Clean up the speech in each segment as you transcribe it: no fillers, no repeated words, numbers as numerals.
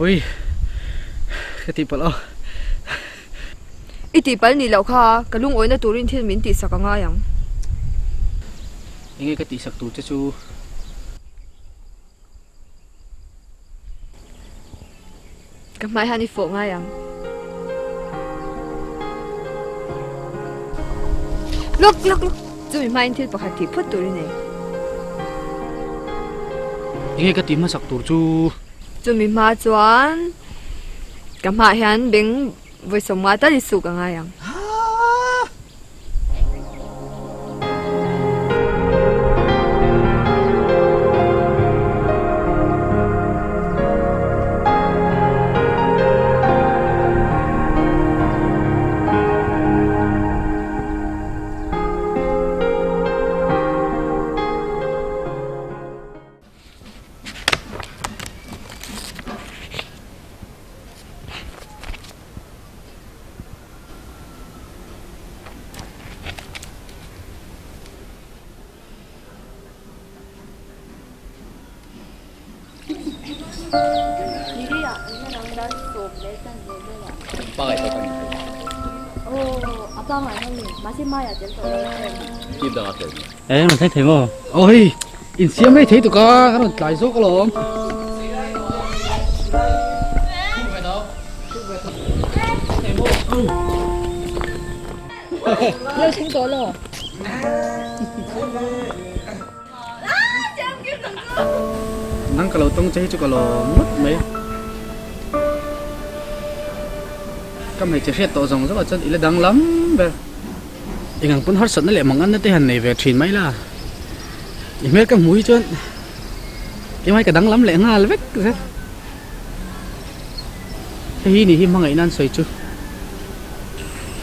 Bui, ka tihpalh aw. I tihpalh nih loh kha ka lungawina turin thil min tihsak a ngai ang. Enge ka tihsak tur che chu? Ka hmai hian i fawh ngai ang. Lawk lawk lawk! Chumi hmain thil pakhat tih phawt tur i nei. Enge ka tih hmasak tur chu? Chumi hma chuan ka hmaah hian beng vawi sawmnga tal i suk a ngai ang. Eng rawn thleng thei maw? Aw hei insiam mai thei tuk a, ka rawn tlai zawk alawm. Nang ka lo tawng che hi chu ka lawm ngawt mai. Ka hmeichhe hriat tawh zawng zawng ah chuan i la danglam ber. Engang pawn harsatna leh manganna te han nei ve thin mai la. I hmel ka hmu hi chuan keimah hi ka danglam leh nghal vek zel. Hei hi nih hi hmangaihna an sawi chu.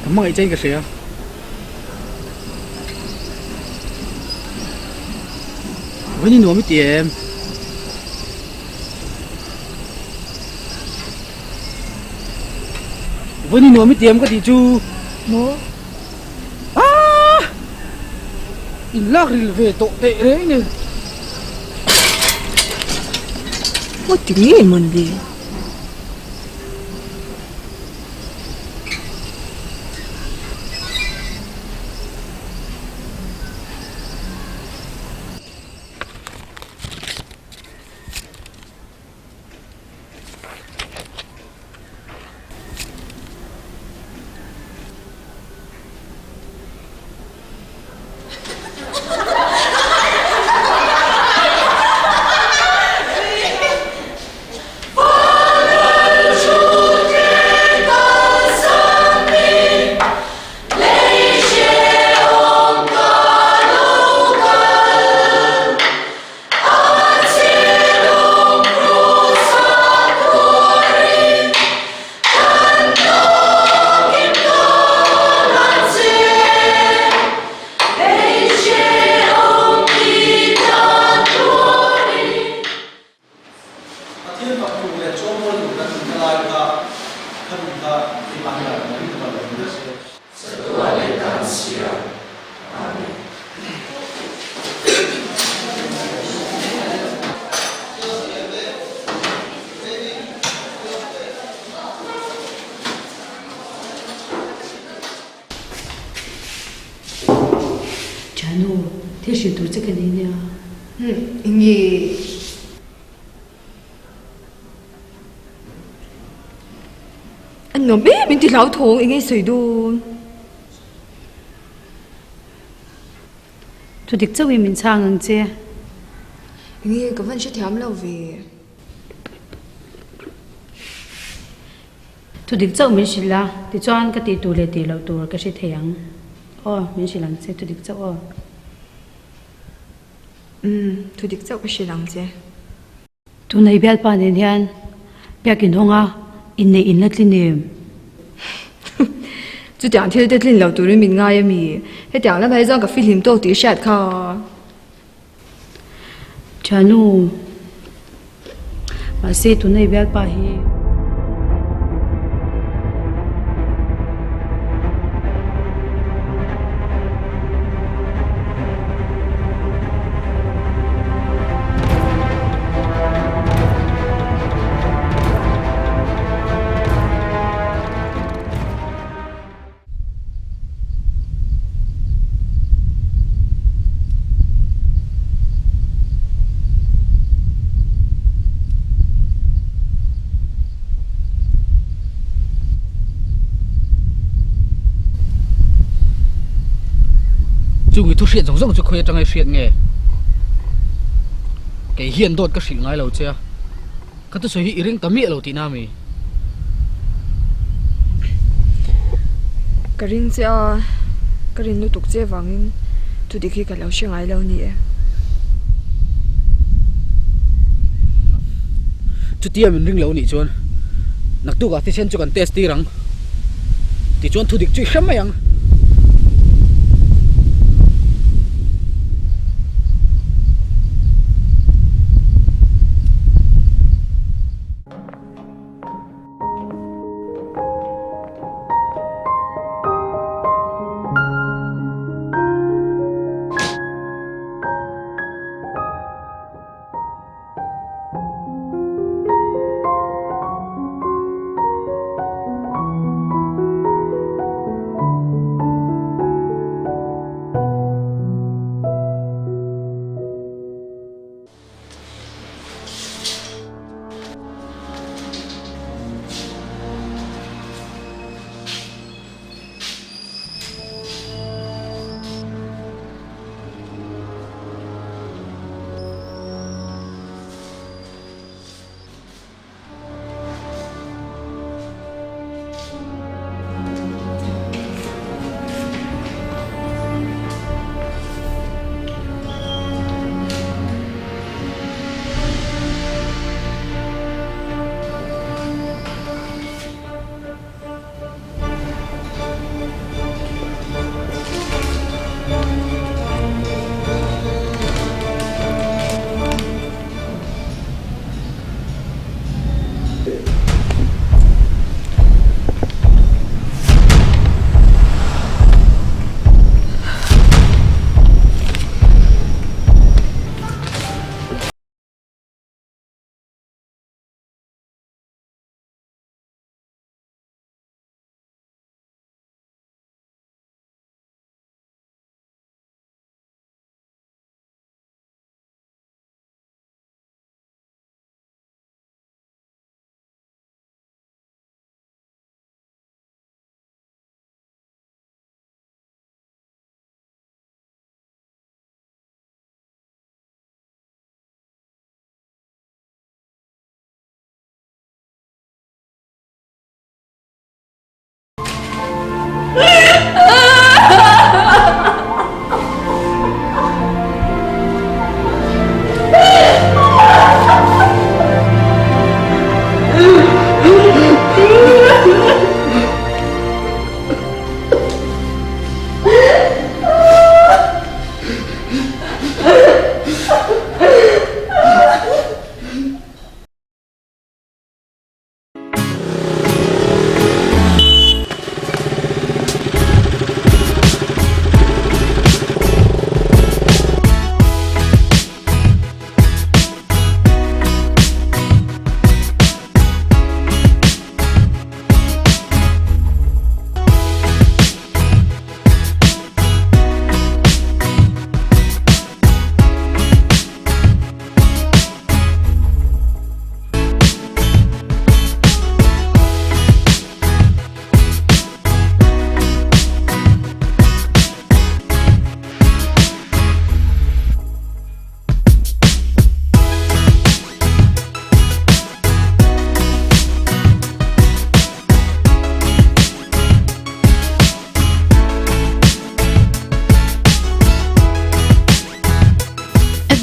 Ka hmangaih che in ka hria. Vawiin hi nuam i ti em? Vawiin hi nuam i ti em ka tih chu? Maw? Aaa! In lak ril ve tawh teh reng nen. Maw ti ngei mawn le? Thiannu, thil hrilh tur che ka nei nia. Umm, enge? A nuam em min ti hlauthawng enge i sawi dawn? Thu dik chauhin min chhang ang che. Enge ka van hrethiam lo ve. Thu dik chauh min hrilh a, tichuan ka tih tur leh tih loh tur ka hre thei ang. Aw, min hrilh ang che, thu dik chauh aw. Umm, thu dik chauh ka hrilh ang che. Tuna i bialpa nen hian biakin hawng a, inneih in la tlin em? Chutiang thil te tlin lo turin min ngai a mi? Hetiang lamah hi chuan ka fihlim tawk tih hriat kha. Thiannu, mahse tuna i bialpa hi. Chung i thu hriat zawng zawng chu khawi atanga i hriat nge? Kei hian dawt ka hrilh ngai lo che a, ka thusawi hi i ring ta miah lo tihna a mi? Ka ring che a, ka rin lutuk che vangin thudik hi ka lo hre ngai lo ni e. Chutia min ring lo nih chuan naktukah thisen chu kan test tir ang tichuan thudik chu i hre mai ang.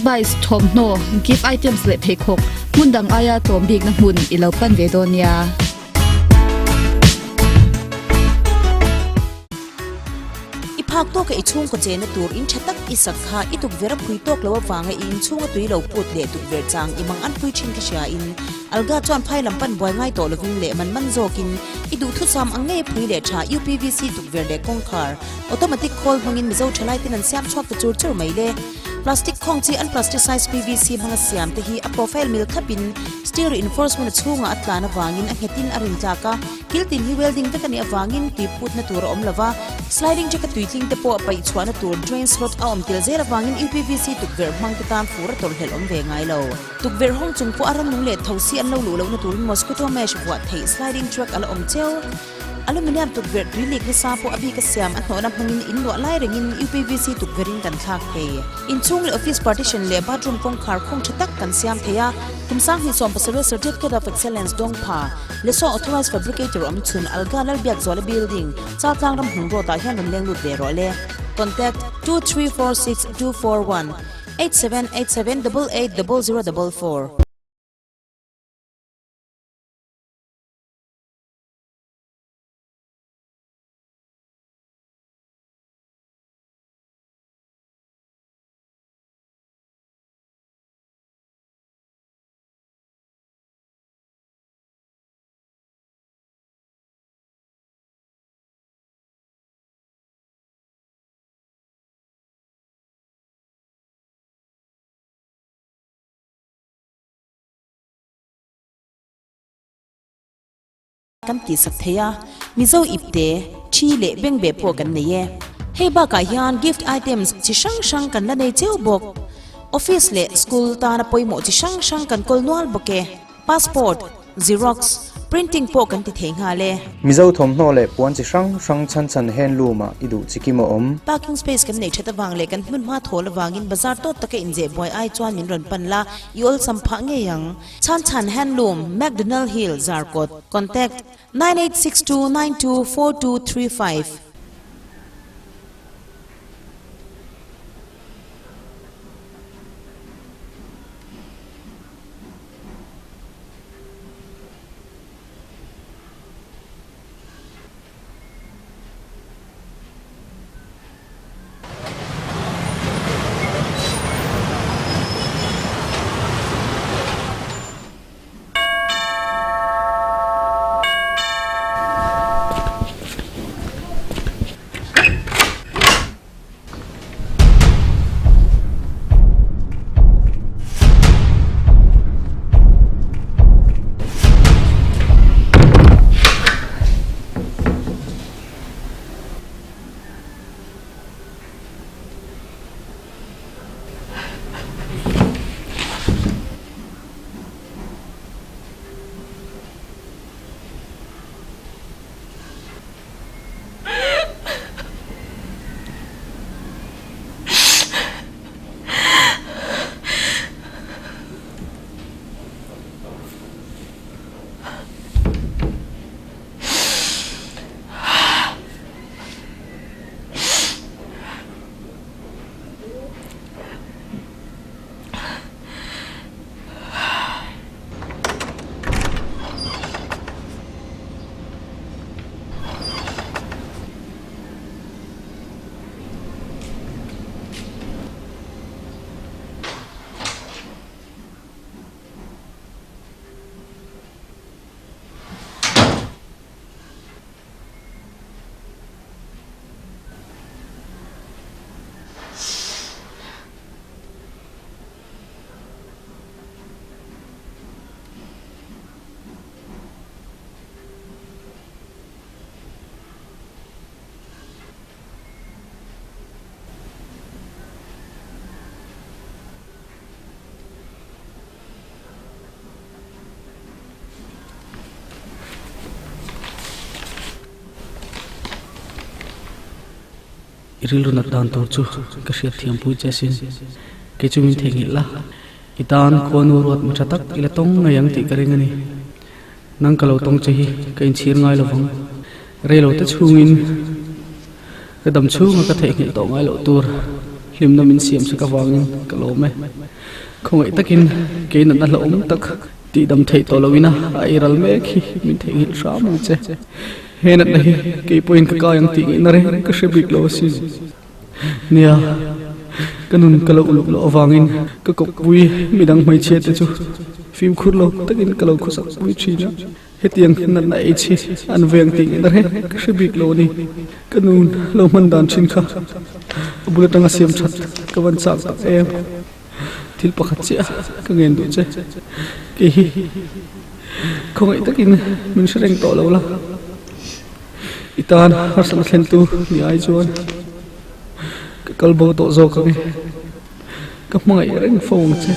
Spice, thawmhnaw, gift items leh pheikhawk hmun dang aia tlawm bikna hmun i lo pan ve dawn nia. I phak tawka i chhungkaw chena tur in tha tak i sak kha i tukverh a phui tawk lo avanga i inchhunga tui lo put leh tukverh chang i mang an phui thin ka hria in Alga chuan phai lam pan buai ngai tawh lovin leh man man zawkin i duhthusam ang ngei phui leh tha UPVC tukverh leh kawngkhar automatic khawl hmangin Mizo thalai ten an siam chhuak ta chur chur mai le. Plastic khawng chi unplasticized PVC hmanga siam te hi a profile mil thlapin steel reinforcement a chhungah a tlan avangin a nghetin a rin tlak a, kil tin hi welding vek a nih avangin tui putna tur a awm lova, sliding jack a tui tling te pawh paih chhuahna tur drain slot a awm tel zel avangin UPVC tukverh hmang te tan fur a tawrhhlelh awm ve ngai lo. Tukverh hawng chung pawh a rannung leh thosi an lo luh lohna turin mosquito mesh vuah theih sliding track a la awm cheu. Aluminium tukverh tui lik nasa pawh a bik a siam a hnawhna hmangin in luah lai rengin UPVC tukverhin kan thlak thei. Inchhung leh office partition leh bathroom kawngkhar khawng tha tak kan siam thei a. Kum sanghnih 70 Certificate of Excellence dawng pha Lesaw Authorised Fabricator awm chhun Alga Lalbiakzuala Building, Chaltlang ram hnung road ah hian rawn leng lut ve rawh le. Contact, 2346241 8787 88 0044. Kan tihsak thei a, Mizo ipte, thi leh bengbeh pawh kan nei e. Hei bakah hian gift items chi hrang hrang kan la nei cheu bawk. Office leh school tana pawimawh chi hrang hrang kan kawl nual bawk e. Passport, Xerox, printing pawh kan ti thei nghal e. Mizo thawmhnaw leh puan chi hrang hrang chhan chhan handloom ah i duh chi kim a awm. Parking space kan nei that avang leh kan hmun hma thawl avangin bazar tawt taka inzeh buai ai chuan min rawn pan la, i awlsam phah ngei ang. Chhan chhan handloom, McDonald Hill, Zarkawt. Contact, 9862924235. I rilru nat dan tur chu ka hriat thiam pui che sin. Kei chu min theihnghilh la, i tan khuanu ruat mi tha tak i la tawng ngei ang tih ka ring a ni. Nang ka lo tawng che hi ka inchhir ngai lo vang. Rei lo te chhungin ka dam chhunga ka theihnghilh tawh ngai loh tur. Hlimna min siam sak avangin ka lawm e. Khawngaih takin kei natna hlauhawm tak tihdam theih tawh loin a eiral mek hi min theihnghilh hram ang che. He natna hi kei pawhin ka kai ang tih ngaihna reng ka hre bik lo asin. Nia, ka nun ka lo uluk loh avangin ka kawppui midang hmeichhia te chu fimkhur lo takin ka lo khawsak pui thin a. Hetiang natna ei chi an veng tih ngaihna reng ka hre bik lo a ni. Ka nun lo hman dan thin kha a bul atanga siam that ka van chak tak em. Thil pakhat chiah ka ngen duh che. Kei hi khawngaih takin min hre reng tawh lo la. I tan harsatna thlentu ni ai chuan ka kal bo tawh zawk ang e. Ka hmangaih reng fo ang che.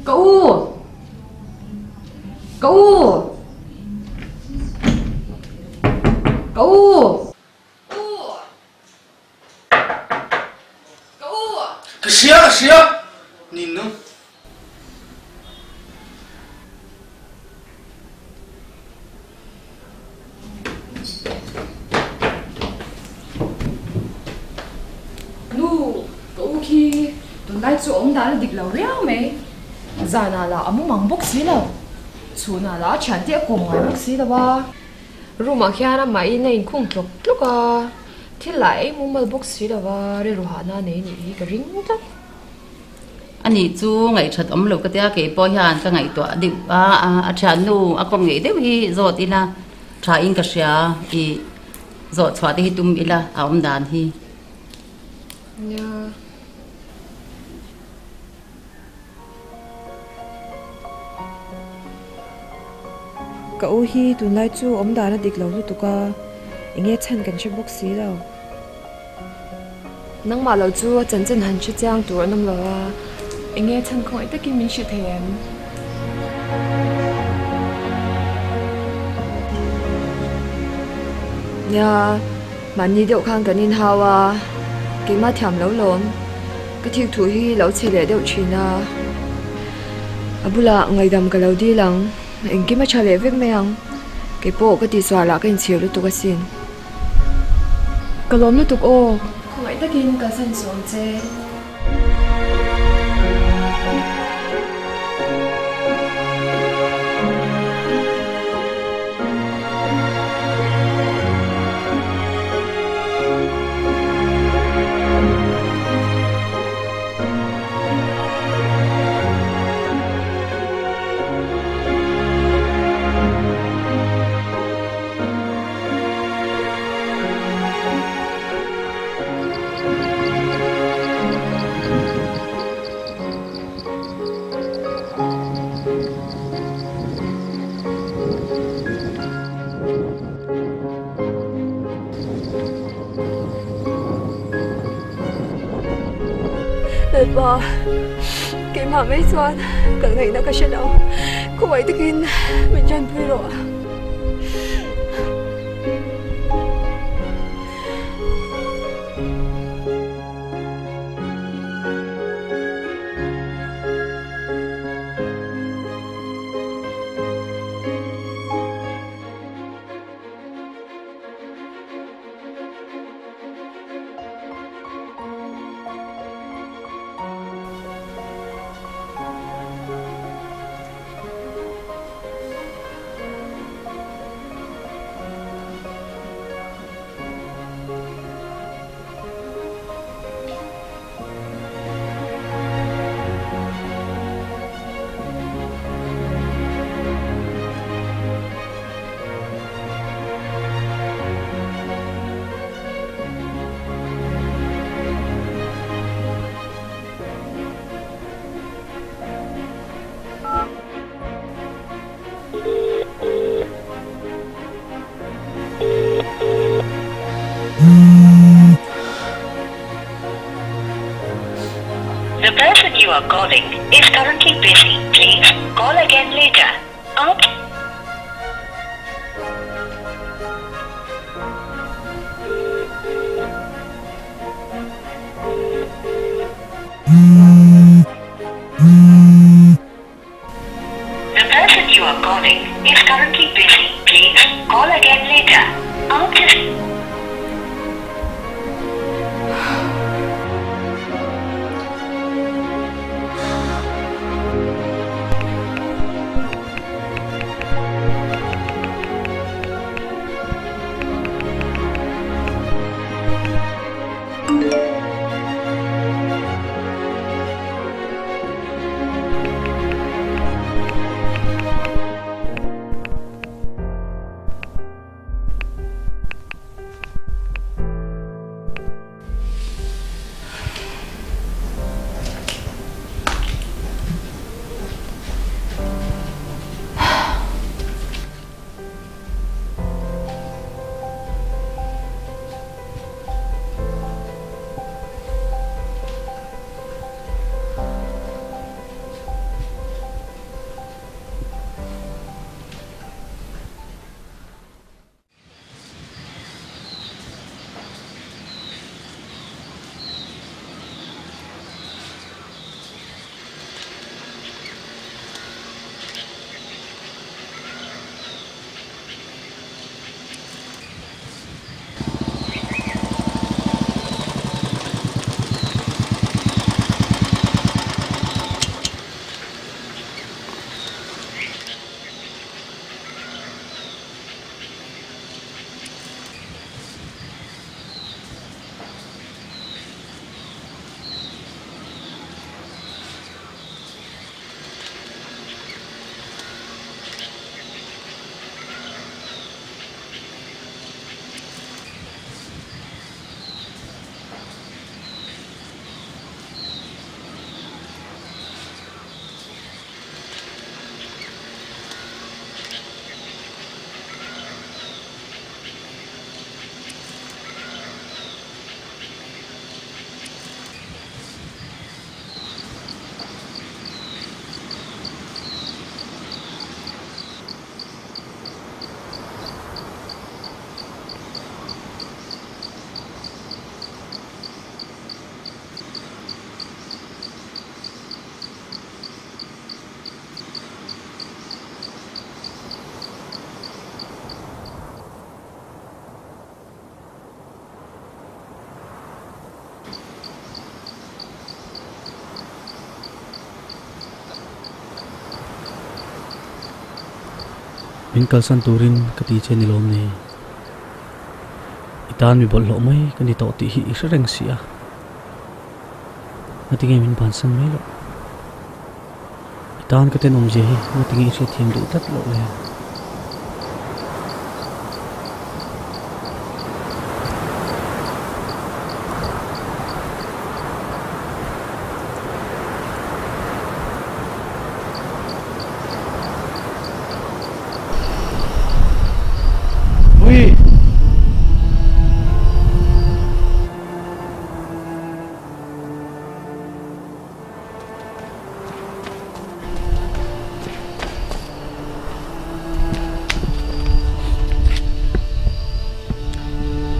Ka u! Ka u! Ka u! U! Ka u! Ka hria, ka hria! Ninnu. Nu, ka u khi tunlai chu awm dan a dik lo riau mai. Zanah lah a mumang bawk si lo, chhunah lah a thiante a kawm ngai bawk si lo a. Room ah khian amahin a inkhung tlawk tlawk a, thil lah a ei mumal bawk si lo a, rilru hahna a nei nih hi ka ring tlat. A nih chu ngaihthat awm lo ka tia kei pawh hian ka ngaihtuah deuh a, a thiannu a kawm ngeih deuh hi zawt ila tha in ka hria i zawh chhuah te hi tum ila a awm dan hi. Nia. Ka u hi tunlai chu awm dan a dik lo lutuk a, enge chhan kan hre bawk si lo. Nangmah lo chu a chanchin han hre chiang tur an awm lo a, enge chhan khawngaih takin min hrilh thei em? Nia, mahni deuh khan kan inhau a, keimah thiam lo lawm. Ka thik thu hi lo chhe leh deuh thin a, a bulah ngaihdam ka lo dil ang, engkim a tha leh vek mai ang, keipawh ka tihsual ah ka inchhir lutuk asin. Ka lawm lutuk aw. Khawngaih takin kalsan suh ang che. Lalpa, keimah mai chuan kal ngaihna ka hre lo. Khawngaih takin min tanpui rawh. The person you are calling is currently busy. Please call again later. After The person you are calling is currently busy. Please call again later. After Min kalsan turin ka ti che ni lawm ni. I tan mi bawlhhlawh mai ka ni tawh tih hi i hre reng si a. Ngatinge min bansan mai loh? I tan ka tenawmzia hi ngatinge i hriatthiam duh tlat loh le? Ui!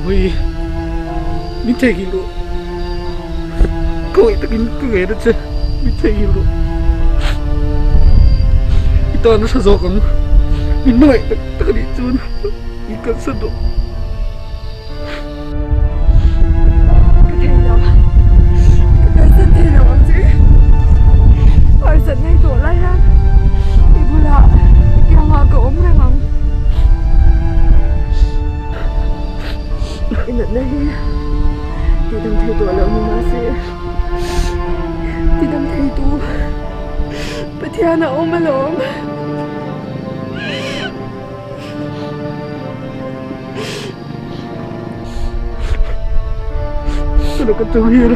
Ui, min theihnghilh rawh. Ka ngaih takin ka ngaih na che, min theihnghilh rawh. I tan nasa zawk ang, min hmangaih tak tak anih chuan min kalsan rawh. Ka thei lo, ka kalsan thei lo ang che. Harsat nei tawh lai hian i bulah i kiangah ka awm reng ang. I natna hi tidam thei tawh lo ni mahse tidam thei tu Pathian a awm alawm. Ka ka chang hian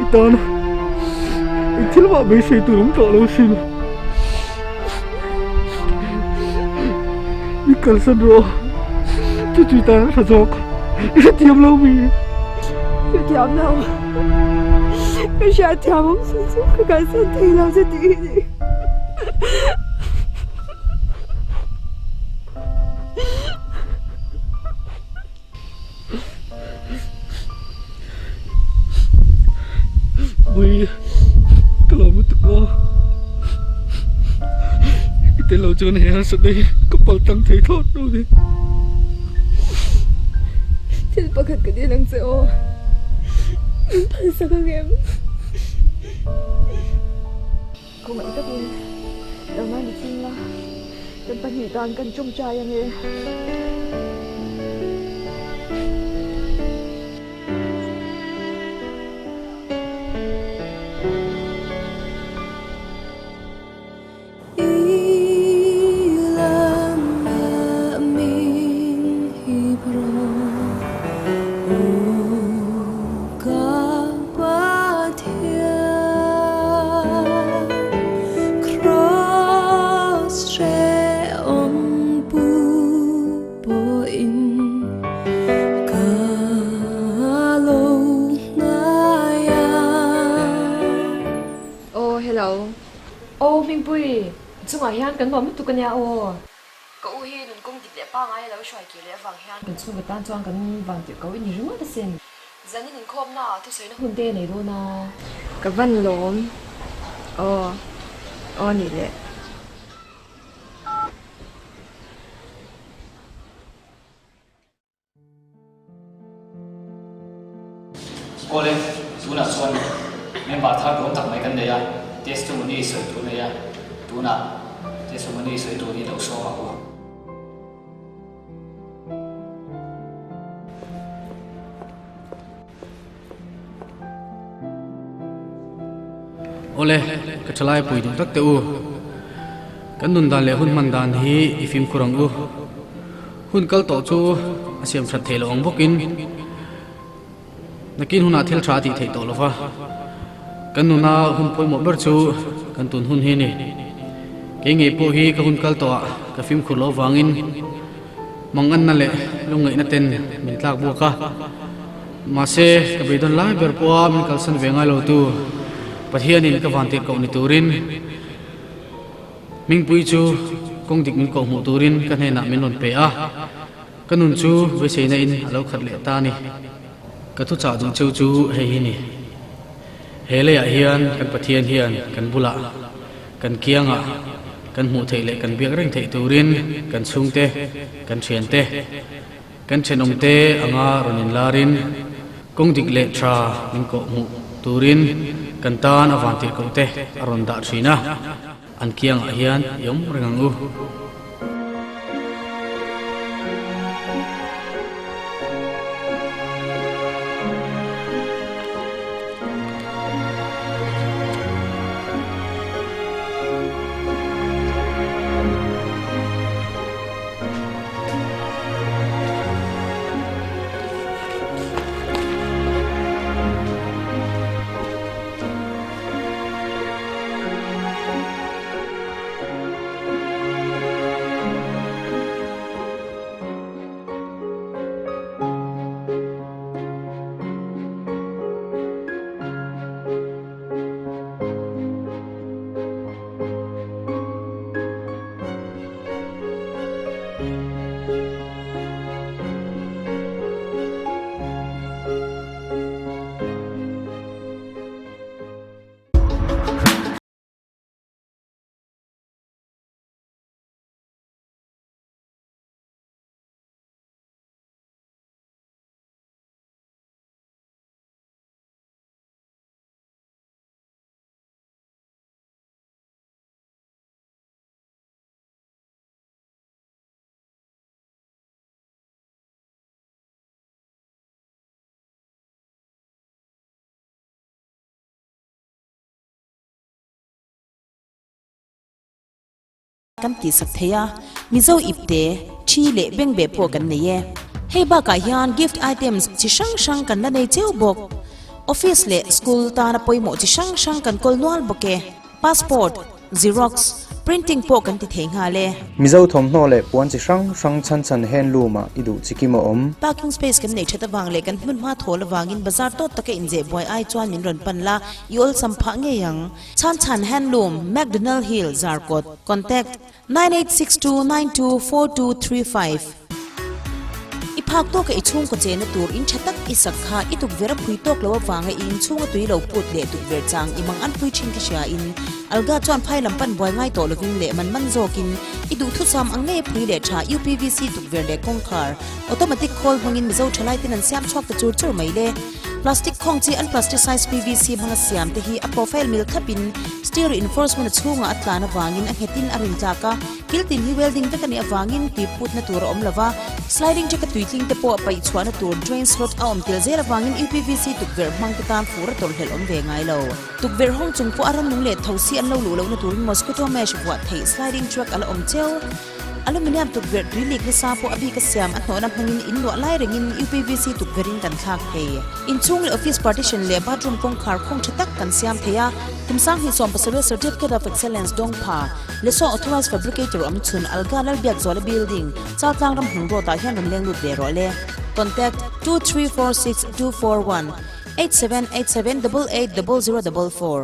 i tan i thil mah beisei tur awm tawh lo sin. I kalsan rawh chu chu i tan a tha zawk i hrethiam lo mi. Hrethiam lo. Ka hriatthiam awm chhun chu ka kalsan thei lo che tih hi ni. Mui ka lo lutuk aw. I tel lo chuan he harsatna hi ka pal tlang thei thlawt lo ni. Thil pakhat ka dil ang che aw. Min phalsak ang em? Khawngaih takin lo ngai ni ching la, kan pahnih dan kan tawngtai ang e. Aw hello. Aw Hmingpui, chungah hian kan nuam lutuk ania aw. Ka u hi nunkawng dik leh pangngai a lo hruai kir leh avang hian kan chhungkaw tan chuan kan van tirh ko i ni ringawt asin. Zanin inkhawmna ah thusawiina hun te nei dawn a. Ka van lawm. Aw. Aw nih leh. Awle, tunah chuan member thar duam tak mai kan nei a, testimony sawi tur nei a, tunah testimony sawi tur hi lo sawm ang u. Awle, ka thalai pui duh tak teh u. Kan nun dan leh hun hman dan hi i fimkhur ang u. Hun kal tawh chu a siam that theih loh ang bawkin nakin hunah thil tha a tih theih tawh lo va. Kan nuna hun pawimawh ber chu kan tun hun hi a ni. Kei ngei pawh hi ka hun kal tawhah ka fimkhur loh avangin Manganna leh lungngaihna ten min tlak buak a, mahse ka beidawn lai ber pawha min kalsan ve ngai lo tu Pathianin ka van tirhkoh ni turin Hmingpui chu kawng dik min kohhmuh turin ka hnenah min rawn pe a, ka nun chu beiseina in a lo khat leh ta a ni. Ka thuchah duh cheu chu hei hi ni, he leiah hian kan Pathian hian kan bulah, Kan kiangah kan hmuh theih leh kan biak reng theih turin kan chhungte, kan thiante, kan thenawmte anga rawn inlarin kawng dik leh tha min kawh hmuh turin kan tan a vantirhkohte a rawn dah thin a, an kiangah hian i awm reng ang u. Kan tihsak thei a, Mizo ipte, thi leh bengbeh pawh kan nei e. Hei bakah hian gift items chi hrang hrang kan la nei cheu bawk. Office leh school tana pawimawh chi hrang hrang kan kawl nual bawk e. Passport, Xerox, Printing pawh kan ti thei nghal e. Mizo thawmhnaw leh puan chi hrang hrang chhan chhan handloom ah i duh chi kim a awm. Parking space kan neih that avang leh kan hmun hma thawl avangin bazar tawt taka inzeh buai ai chuan min rawn pan la, i awlsam phah ngei ang. Chhan chhan Handloom, McDonald Hill, Zarkawt. Contact, 9862924235. I phak tawka i chhungkaw chena tur in tha tak i sak kha i tukverh a phui tawk lo avanga i inchhunga tui lo put leh tukverh chang i mang an phui thin ka hria in Alga chuan phai lam pan buai ngai tawh lovin leh man man zawkin i duhthusam ang ngei a phui leh tha UPVC tukverh leh kawngkhar automatic khawl hmangin Mizo thalai ten an siam chhuak ta chur chur mai le. Plastic khawng chi an plasticized PVC hmanga siam te hi a profile mil thlapin steel reinforcement a chhungah a tlan avangin a nghetin a rintlak a, kil tin hi welding vek a nih avangin tui putna tur a awm lova, sliding jack a tuitling te pawh a paih chhuahna tur drain slot a awm tel zel avangin UPVC tukverh hmang te tan fur a tawrhhlelh awm ve ngai lo. Tukverh hawng chung pawh a rannung leh thosi an lo luh lohna turin mosquito mesh vuah theih sliding track a la awm cheu. Aluminium tukverh tui lik nasa pawh a bik a siam a hnawhna hmangin in luah lai rengin UPVC tukverhin kan thlak thei. Inchhung leh office partition leh bathroom kawngkhar khawng tha tak kan siam thei a, kum sanghnih 70 Certificate of Excellence dawng pha, Lesaw Authorised Fabricator awm chhun Alga Lalbiakzuala Building, Chaltlang Ramhlun Road ah hian rawn leng lut ve rawh le. Contact, 2346241 8787 88 0044.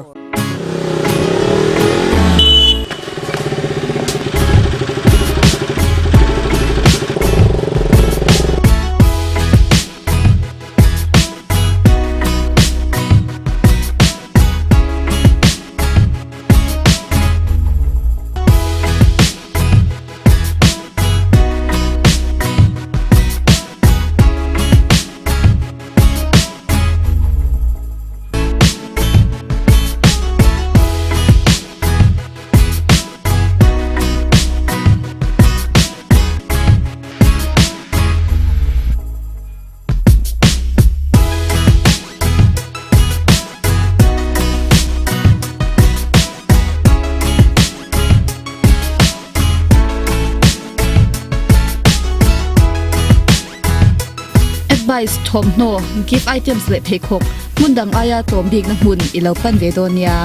Advice, thawmhnaw, gift items leh pheikhawk hmun dang aia tlawm bikna hmun i lo pan ve dawn nia.